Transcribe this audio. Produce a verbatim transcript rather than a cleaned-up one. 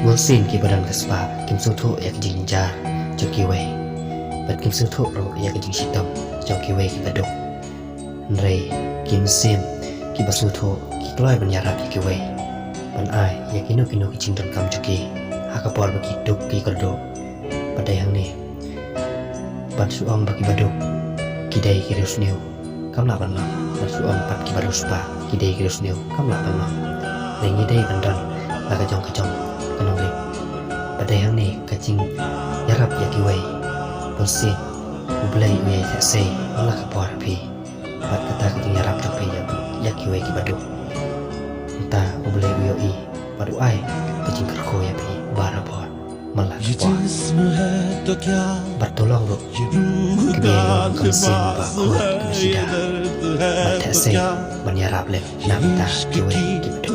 Bun sien kiba don ka spah kim sngewthuh ïa ka jingjynjar jong kiwei, bad kim sngewthuh ruh ïa ka jingshitom jong kiwei kiba duk. Hynrei ki mynsiem kiba sngewthuh ki kloi ban ïarap ïa kiwei, ban ai ïa kino kino ki jingdonkam jong ki ha ka por ba ki duk ki kyrduh. Bad dei hangne, ban shu ong ba kiba duk ki dei ki riewsniew, kam lah ban long. Ban shu ong pat kiba riewspah ki dei ki riewsniew, kam lah ban long. Ngi dei ban don la ka jong ka jong ka nongrim. Bad dei hangne ka jingïarap ïa kiwei, bun sien U Blei u ïai theh sei man la ka por ha phi. Bad kata ka jingïarap jong phi ïa kiwei kiba duk, mynta U Blei u ïohi bad u ai ka jingkyrkhu ïa phi barabor man la ka por. Bad to long ruh kiba ïalam ka mynsiem bakhuid kaba shida, bad theh sei ban ïarap lem na ka bynta kiwei kiba duk.